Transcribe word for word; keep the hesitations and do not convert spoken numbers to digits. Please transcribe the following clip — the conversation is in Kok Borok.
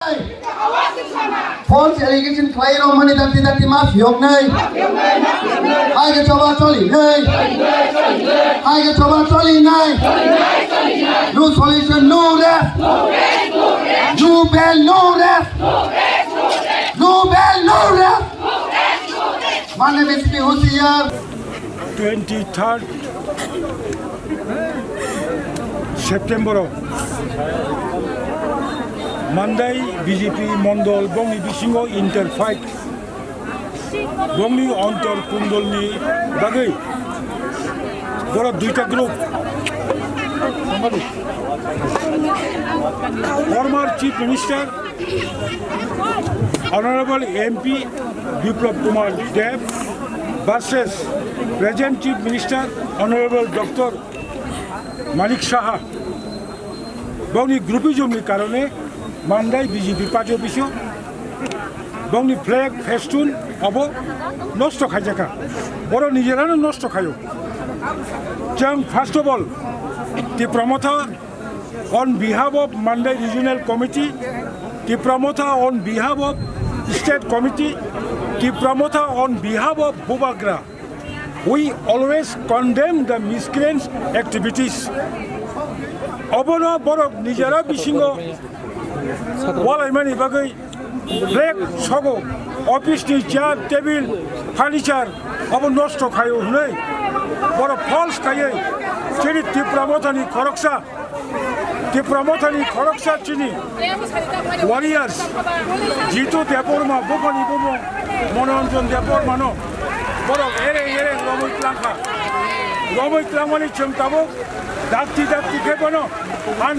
False allegation khlai rok mani dakti dakti ma phiyok nai. Hai ke choba choli nai. Hai ke choba choli nai. No solution, no rest. No bail, no rest. No bail, no rest. Mane B J P hosiyar. Twenty third September o Mandai B J P mondol bongni bisingo interfaith bongni ontor kundolni bagwi borok duita group, former Chief Minister Honorable M P Biplab Kumar Deb versus present Chief Minister Honorable Doctor Manik Saha, bongni groupism ni karone Mandai B J P party office o bongni flag festoon obo nosto khaijakha, borok nijerano nosto khaio. Chwng first of all Tipra Motha on behalf of Mandai Regional Committee, Tipra Motha on behalf of State Committee, Tipra Motha on behalf of Bubagra, we always condemn the miscreants' activities. Obono borok nijera bisingo walaimani bagwi flag sogo, office ni chair, table, furniture obo nosto khaio hwnwi borok false khaiwi chini Tipra Mothani khoroksa Tipra Mothani khoroksa chini warriors, Jitu Debbarma, buphani bumung Manoranjan Debbarma no borok ere ere romwi tlangkha. Romwi tlangmani chwng tabuk dakti dakti khe bono